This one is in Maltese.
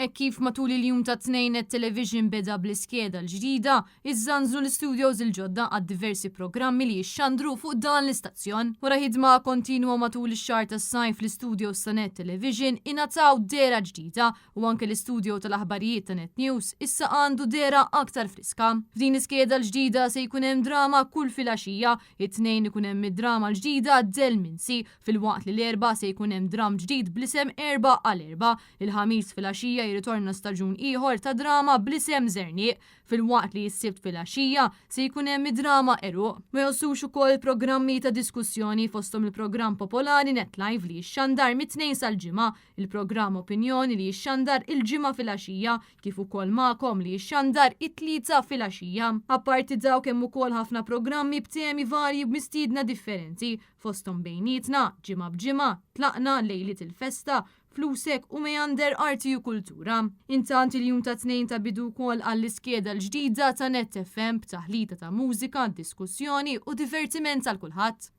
Dan hekk kif matul il-jum tat-Tnejn Net Television beda bl-iskeda l-ġdida, iżżanżnu l-istudios il-ġodda għad-diversi programmi li jixxandru fuq dan l-istazzjon. Wara ħidma kontinwa matul ix-xahar tas-sajf l-istudios ta' Net Television ingħataw dehra ġdida u anke l-istudio tal-aħbarijiet ta' Net News issa għandu dehra aktar friska. F'din l-iskeda l-ġdida se jkun hemm drama kull filgħaxija, it-Tnejn ikun hemm id-drama l-ġdida Del Minsi, Filwaqt li l-Erbgħa se jkun hemm dramm ġdid bl-isem Erbgħa għal Erbgħa, il-Ħamis filgħaxija jirritorna staġun ieħor ta' drama bl-isem Żerniq, filwaqt li s-Sibt filgħaxija se jkun hemm id-drama Għeruq. Ma jonqsux ukoll programmi ta' diskussjoni fosthom il-programm popolari Netlive li jixxandar mit-Tnejn sal-Ġimgħa, il-programm Opinjoni li jixxandar il-Ġimgħa filgħaxija kif ukoll Magħkom li jixxandar it-Tlieta filgħaxija. Apparti dawk hemm ukoll ħafna programmi b'temi varji b'mistiedna differenti fosthom Bejnietna, Ġimgħa b'Ġimgħa, Tlaqna, Lejliet il-Festa, Flusek u Meander Arti u Kultura. Intant il-jum tat-Tnejn ta bidu wkoll għall-iskeda l-ġdida ta' Net FM b'taħlita ta' mużika, diskussjoni u divertiment għal kulħadd.